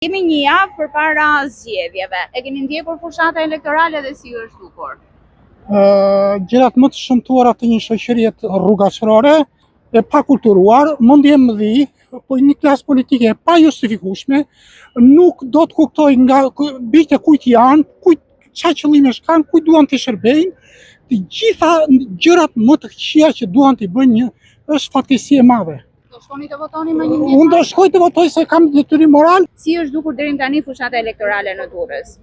Jemi një javë përpara zgjedhjeve. E keni ndjekur fushatën elektorale dhe si ju është dukur? Ë, gjërat më të shëmtuara të një shoqërie të rrugaqërore, e pakulturuar, mendjemëdhi, po një klasë politike e pajustifikueshme, nuk do të kuptoj nga bijtë e kujt janë, kujt çfarë qëllimesh kanë, kujt duan të shërbejnë, të gjitha gjërat më të këqija që duan të bëjnë një është fatkeqësi e madhe. Do shkoni të votoni më 11 Unë do maj? shkoj të votoj se kam detyrim moral, Si është dukur deri më tani fushata elektorale në Durrës?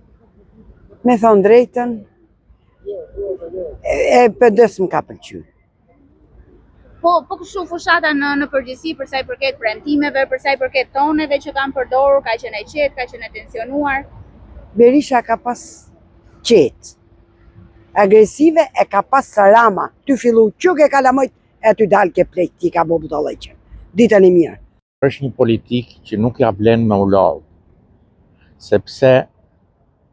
Me thonë drejtën, e, e PD-s më ka pëlqy. Po, po kështu fushata në në përgjithësi për sa i përket premtimeve, për sa i përket toneve që kanë përdorur, ka qenë e qetë, ka qenë e tensionuar. Berisha ka pas qetë. Agresive e ka pas Rama. Ty fillu që ke kalamojt, e ty dalë ke plejt, ti ka bo budallëqe. Ditën e mirë. është një politikë që nuk ja vlen me u lodh, sepse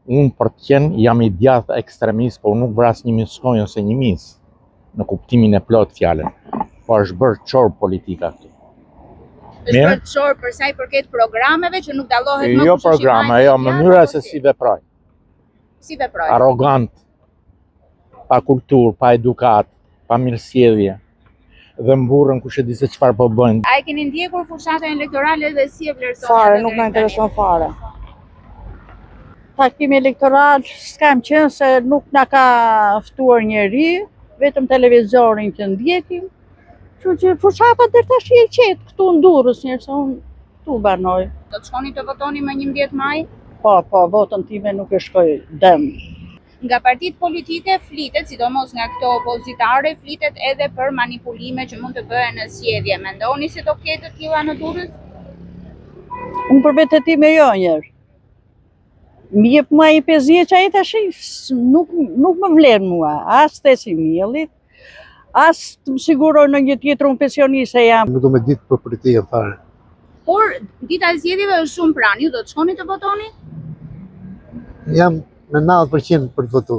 unë për të qenë jam i djathtë ekstremist, po unë nuk vras një miskoj ose një mis, në kuptimin e plot fjalën. Po është bërë çorb politika këtu. Është Mirë. bërë çorb për sa i përket programeve që nuk dallohet më Jo kush është i programe, majtë, jo i djathtë, mënyra apo se si veprojnë. si veprojnë. Arrogant, pa kulturë, pa edukat, pa mirësjellje dhe mburren kush e di se çfarë po bëjnë. A e keni ndjekur fushatën elektorale dhe si e vlerësoni? Fare, atë nuk deri më tani? intereson fare. Takim elektoral s'kam qenë se nuk na ka ftuar njeri, vetëm televizorin që ndjekim. Kështu që fushata deri tash e qetë këtu në Durrës, njerëz se unë këtu banoj. Do të shkoni të votoni më 11 maj? Po, po, votën time nuk e shkoj dëm. Nga partitë politike flitet, sidomos nga këto opozitare, flitet edhe për manipulime që mund të bëhen në zgjedhje. Mendoni se do ketë të tilla në Durrës? Unë për vetë time jo njerë. Më jep mua i 50 që ai tash s- nuk, nuk më vlen mua, as thesi miellit, as të më siguroj në një tjetër unë pensioniste jam. Nuk do me ditë për politikën fare. Por dita e zgjedhjeve është shumë pranë. Ju do të shkoni të votoni? Jam me 90% për të votu.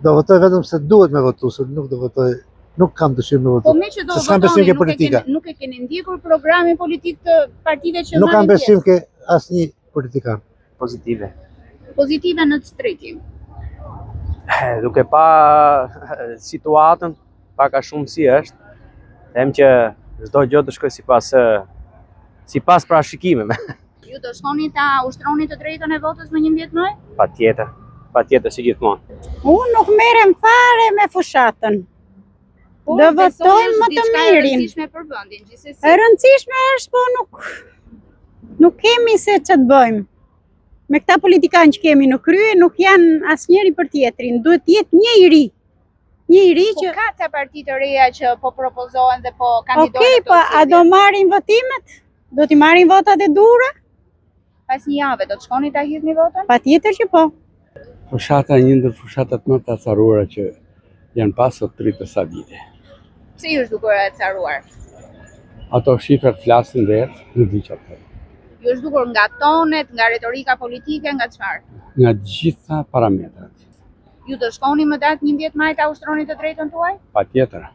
Do votoj vetëm se duhet me votu, se nuk do votoj, nuk kam dëshirë me Po votu. me që do Se s'kam besim votoni, ke nuk e politika. keni nuk e keni ndjekur programin politik të partive që Nuk kam marrin besim pjesë. ke asnjë politikan. Pozitive. Pozitive në ç'drejtim. Duke pa situatën, pak a shumë si është, them që çdo gjë të shkojë sipas eh, sipas parashikimeve. Ju do shkoni ta ushtroni të drejtën e votës më 11 maj? Patjetër, patjetër si gjithmonë. Unë nuk merrem fare me fushatën. Por Do besoj votojmë është më të diçka e mirin. rëndësishme për vendin, gjithsesi. E rëndësishme është, po nuk nuk kemi se ç'të bëjmë. Me këta politikanë që kemi në krye nuk janë asnjëri për tjetrin, duhet të jetë një i ri. Një i ri Po që ka ca parti të reja që po propozohen dhe po kandidojnë Okej, në këto po a do zgjedhje. marrin votimet? Do t'i marrin votat e dura? Pas një jave do të shkoni ta hidhni votën? Patjetër që po. Fushata një ndër fushatat më të acaruara që janë pasur 30 sa vite. Pse ju është dukur e acaruar? Ato shifrat flasin vetë, nuk di çfarë. të them. Ju është dukur nga tonet, nga retorika politike, nga çfarë? Nga gjitha parametrat. Ju do shkoni më datë 11 maj ta ushtroni të drejtën tuaj? Patjetër.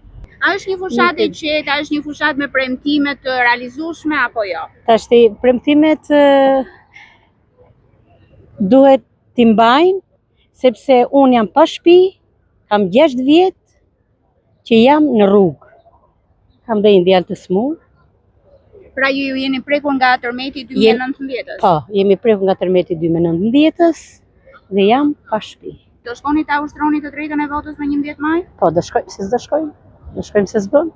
A është një fushatë e qetë, a është një fushatë me premtime të realizueshme apo jo? Tashti premtimet ë, duhet t'i mbajnë sepse unë jam pa shtëpi, kam 6 vjet që jam në rrugë. Kam dhe një djalë të smur. Pra ju, ju jeni prekur nga tërmeti i Jem- 2019-ës. Po, jemi prekur nga tërmeti 2019-ës dhe jam pa shtëpi. Do shkoni ta ushtroni të drejtën e votës më 11 maj? Po, do shkojmë, se s'do shkojmë? Do shkojmë se s'bën?